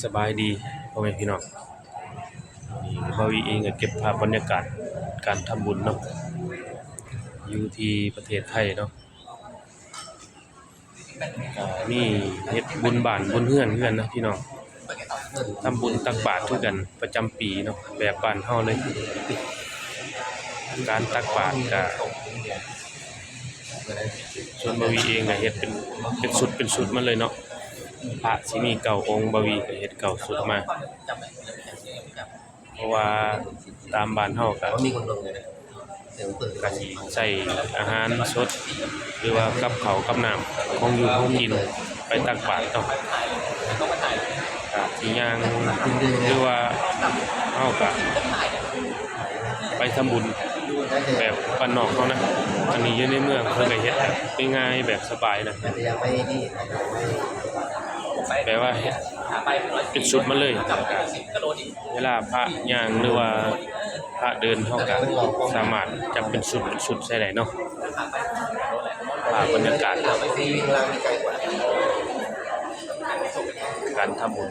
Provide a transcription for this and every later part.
ສະບາຍດີພໍ່ແມ່ພີ່ນ້ອງ, ນີ້ບ່າວວີເອງກໍເກັບພາບບັນຍາກາດການທຳບຸນເນາະ ຢູ່ທີ່ປະເທດໄທເນາະ. ກໍມີເຮັດບຸນບ້ານບຸນເຮືອນຄືກັນນະພີ່ນ້ອງ, ທຳບຸນຕັກບາດຄືກັນປະຈຳປີເນາະ ແບບບ້ານເຮົາເລີຍ. ການຕັກບາດກໍ ສ່ວນບ່າວວີເອງກໍເຮັດເປັນ ເປັນຊຸດເປັນຊຸດມາເລີຍເນາະ, ພະຊິມີເກົ້າອົງ ບ່າວວີກໍເຮັດເກົ້າຊຸດມາ. ເພາະວ່າຕາມບ້ານເຮົາກໍ ກໍຊິໃສ່ອາຫານສົດ ຫຼືວ່າກັບເຂົ້າກັບນ້ຳ ຂອງຢູ່ຂອງກິນໄປຕັກບາດເນາະ. ກໍຊິຍ່າງ ຫຼືວ່າເຮົາກໍໄປທຳບຸນແບບບ້ານນອກເຮົານະ, ອັນນີ້ຢູ່ໃນເມືອງເພິ່ນກໍເຮັດແບບງ່າຍໆ ແບບສະບາຍນະ, ແບບວ່າເຮັດເປັນຊຸດມາເລີຍ. ເວລາພະຍ່າງ ຫຼືວ່າພະເດີນ ເຮົາກໍສາມາດຈັບເປັນຊຸດເປັນຊຸດໃສ່ໄດ້ເນາະ. ພາບບັນຍາກາດການທຳບຸນ.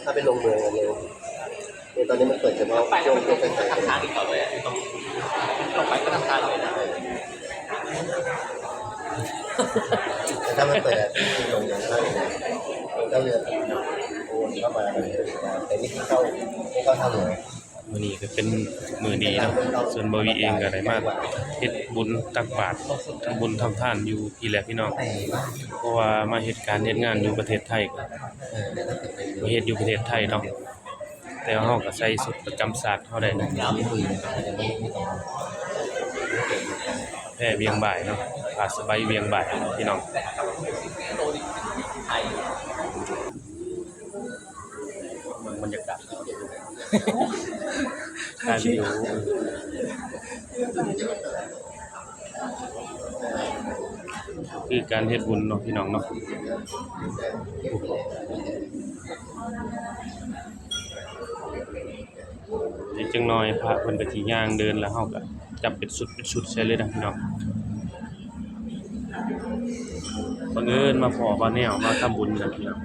ຖ້າໄປລົງເມືອງ ອັນນີ້ ນີ້ຕອນນີ້ມັນເປີດສະເພາະຊ່ວງ ຊ່ວງສາຍໆ ແຕ່ຖ້າມັນເປີດ ແຕ່ຖ້າເຮືອ ໂອນເຂົ້າມາ ແຕ່ນີ້ຄືເຂົ້າ ນີ້ເຂົ້າທາງເໜືອ. ມື້ນີ້ກໍເປັນມື້ດີເນາະ, ສ່ວນບ່າວວີເອງກໍໄດ້ມາເຮັດບຸນຕັກບາດ ທຳບຸນທຳທານຢູ່ພີ້ແຫຼະພີ່ນ້ອງ, ເພາະວ່າມາເຮັດການເຮັດງານຢູ່ປະເທດໄທ ມາເຮັດຢູ່ປະເທດໄທເນາະ, ແຕ່ວ່າເຮົາກໍໃສ່ຊຸດປະຈຳຊາດເຮົາໄດ້ນະ, ແພວຽງບ່າຍເນາະ, ຜ້າສະໄບວຽງບ່າຍພີ່ນ້ອງ. ເບິ່ງບັນຍາກາດ ຖ່າຍວິດີໂອ ຄືການເຮັດບຸນເນາະ ພີ່ນ້ອງເນາະ. ອີກຈັກໜ່ອຍພະເພິ່ນກໍຊິຍ່າງເດີນ ແລ້ວເຮົາກໍຈັບເປັນຊຸດເປັນຊຸດໃສ່ເລີຍນະ ພີ່ນ້ອງ. ບັງເອີນມາພໍ້ບ່າວແນວມາທຳບຸນນະ ພີ່ນ້ອງ,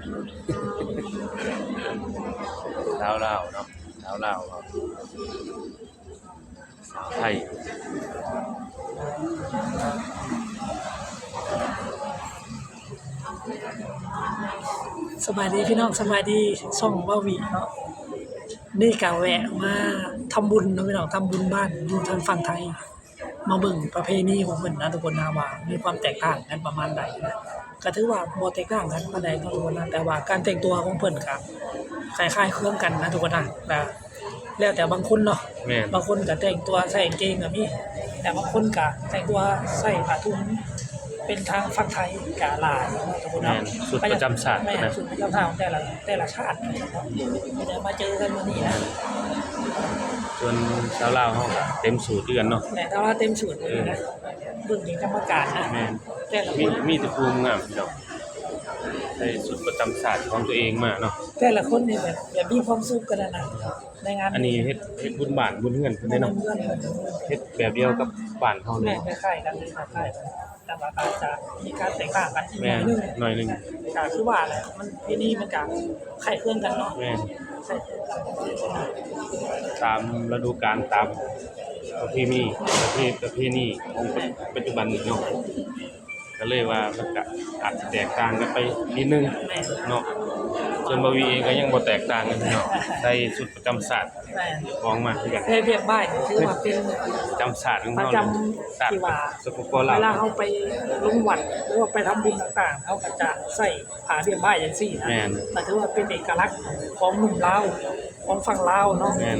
ສາວລາວເນາະ, ສາວລາວ ສາວໄທ. ສະບາຍດີພີ່ນ້ອງ, ສະບາຍດີຊ່ອງບ່າວວີເນາະ. ນີ້ກະແວະມາທຳບຸນເນາະພີ່ນ້ອງ, ທຳບຸນບ້ານຢູ່ທາງຝັ່ງໄທ, ມາເບິ່ງປະເພນີຂອງເພິ່ນນະທຸກຄົນນະ ວ່າມີຄວາມແຕກຕ່າງກັນປະມານໃດນະ. ກະຖືວ່າບໍ່ແຕກຕ່າງກັນປານໃດເນາະທຸກຄົນນະ, ແຕ່ວ່າການແຕ່ງຕົວຂອງເພິ່ນກະຄ້າຍໆເຄືອງກັນນະທຸກຄົນນະ, ກະ ແລ້ວແຕ່ບາງຄົນເນາະ, ແມ່ນ ບາງຄົນກໍແຕ່ງຕົວໃສ່ກາງເກງກໍມີ, ແຕ່ບາງຄົນກໍແຕ່ງຕົວໃສ່ຜ້າຖົງເປັນທາງຝັ່ງໄທກໍຫຼາຍເນາະທຸກຄົນເນາະ. ແມ່ນ ຊຸດປະຈຳຊາດ ແມ່ນ ນະ ຊຸດປະຈຳຊາດຂອງແຕ່ລະ ແຕ່ລະຊາດເນາະ, ກໍໄດ້ມາເຈີກັນມື້ນີ້ນະ. ສ່ວນຊາວລາວເຮົາກໍເຕັມສູດຄືກັນເນາະ, ແມ່ນ ແຕ່ວ່າເຕັມສູດເລີຍນະ, ເບິ່ງເປັນກຳມະການນະ. ແມ່ນ ແຕ່ລະຄົນ ມີ ມີແຕ່ຜູ້ງາມພີ່ນ້ອງ ໃສ່ຊຸດປະຈຳຊາດຂອງຕົວເອງມາເນາະ, ແຕ່ລະຄົນນີ້ແບບ ແບບມີຄວາມສຸກກັນນະ. ໃນງານ ອັນນີ້ເຮັດ ເຮັດບຸນບ້ານບຸນເຮືອນເພິ່ນເດ້ເນາະ, ເຮັດແບບດຽວກັບບ້ານເຮົາເລີຍ. ແມ່ນ ຄ້າຍໆກັນເລີຍ ຄ້າຍໆກັນ, ແຕ່ວ່າອາດຈະມີການແຕກຕ່າງກັນອີກໜ້ອຍໜຶ່ງ. ແມ່ນ ໜ້ອຍໜຶ່ງ. ກໍຄືວ່າແຫຼະ ມັນ ປີນີ້ມັນກໍຄ້າຍເຄືອງກັນເນາະ. ແມ່ນ ຄ້າຍເຄືອງກັນ ຕາມລະດູການ ຕາມປະເພນີ ປະເພ ປະເພນີຂອງປັດ ປັດຈຸບັນນີ້ເນາະ. ກໍເລີຍວ່າມັນກະອາດຊິແຕກຕ່າງກັນໄປນິດໜຶ່ງເນາະ. ສ່ວນບ່າວວີເອງກໍຍັງບໍ່ແຕກຕ່າງກັນເນາະ, ໃສ່ຊຸດປະຈຳຊາດ ແມ່ນ ຂອງມາຄືກັນ. ແຕ່ວຽກບ່າຍກໍຄືວ່າເປັນປະຈຳຊາດຂອງເຮົາ ປະຈຳ ເລີຍ ຊາດທີ່ວ່າ ສປປ ລາວ ເວລາເຮົາໄປລົງວັດ ຫຼືວ່າໄປທຳບຸນຕ່າງໆ ເຮົາກໍຈະໃສ່ຜ້າວຽກບ່າຍຈັ່ງຊີ້ນະ. ແມ່ນ ກໍຖືວ່າເປັນເອກະລັກຂອງໜຸ່ມລາວ ຂອງຝັ່ງລາວເນາະ. ແມ່ນ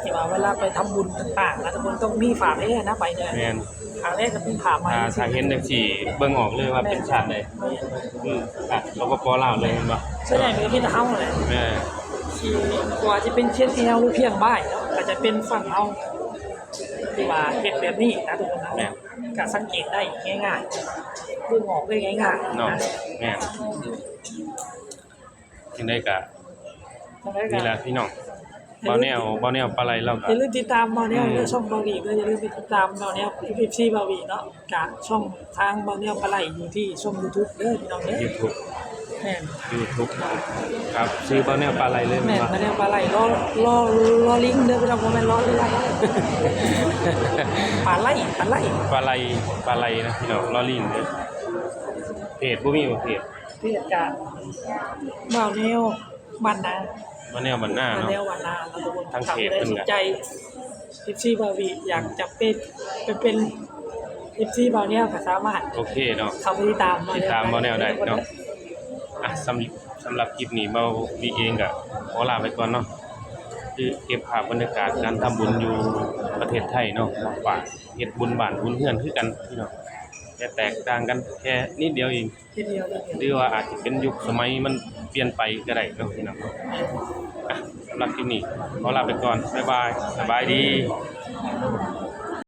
ທີ່ວ່າເວລາໄປທຳບຸນຕ່າງໆນະ ທຸກຄົນຕ້ອງມີຜ້າແພນະ ໃບໜຶ່ງ. ແມ່ນ ຜ້າແພກໍເປັນຜ້າໄໝ. ຖ້າ ຖ້າເຫັນຈັ່ງຊີ້ເບິ່ງອອກເລີຍວ່າເປັນຊາດໃດ. ແມ່ນ ຄືຊາດ ສປປ ລາວ ເລີຍແມ່ນບໍ່? ສ່ວນໃຫຍ່ມັນກໍມີແຕ່ເຮົາແຫຼະ. ແມ່ນ ທີ່ ບໍ່ວ່າຈະເປັນຊຽງແອວ ຫຼືພຽງບ່າຍເນາະ ກໍຈະເປັນຝັ່ງເຮົາ ທີ່ວ່າເຮັດແບບນີ້ນະ ທຸກຄົນນະ. ແມ່ນ ກໍສັງເກດໄດ້ງ່າຍໆ ເບິ່ງອອກໄດ້ງ່າຍໆເນາະ. ນະ ແມ່ນ ຈັ່ງໃດກໍ ຈັ່ງໃດກໍ ນີ້ແຫຼະພີ່ນ້ອງ ແມ່ນ ບ່າວແນວ ບ່າວແນວປາໄຫຼລາວກໍ ຢ່າລືມຕິດຕາມບ່າວແນວ ອືມ ເດີ ຊ່ອງບ່າວວີເດີ, ຢ່າລືມໄປຕິດຕາມບ່າວແນວ ເອັຟຊີ ບ່າວວີເນາະ, ກະຊ່ອງທາງບ່າວແນວປາໄຫຼຢູ່ທີ່ຊ່ອງຢູທູບເດີພີ່ນ້ອງເດີ ຢູທູບ. YouTube ກັບຊື່ບ່າວແນວປາໄຫຼເລີຍ ແມ່ນບໍ່? ບ່າວແນວປາໄຫຼ ລໍ ລໍ ລໍລິງເດີພີ່ນ້ອງ ບໍ່ແມ່ນລໍເຮືອ ປາໄຫຼ ປາໄຫຼ ປາໄຫຼ ປາໄຫຼນະພີ່ນ້ອງ ລໍລິງເດີ. ເພຈບໍ່ມີບໍ່ ເພຈ? ເພຈກະບ່າວແນວບ້ານນາ ບ່າວແນວບ້ານນາເນາະ ບ່າວແນວບ້ານນາເນາະທຸກຄົນ. ທາງເພຈເພິ່ນກະ ເອັຟຊີບ່າວວີ ຢາກຈະເປັນ ໄປເປັນເອັຟຊີບ່າວແນວກະສາມາດ ໂອເຄເນາະ ເຂົ້າໄປຕິດຕາມ ຕິດຕາມບ່າວແນວໄດ້ເນາະ. ອ່ະ ສຳ ສຳລັບຄລິບນີ້ ບ່າວວີເອງກະຂໍລາໄປກ່ອນເນາະ ຄືເກັບພາບບັນຍາກາດການທຳບຸນຢູ່ປະເທດໄທເນາະ ມາຝາກ ເຮັດບຸນບ້ານບຸນເຮືອນຄືກັນພີ່ນ້ອງ ແຕ່ແຕກຕ່າງກັນແຄ່ນິດດຽວເອງ ຫຼືວ່າອາດຈະເປັນຍຸກສະໄໝມັນປ່ຽນໄປກະໄດ້ເນາະພີ່ນ້ອງ. ອ່ະ ສຳລັບຄລິບນີ້ຂໍລາໄປກ່ອນ ບາຍບາຍ ສະບາຍດີ.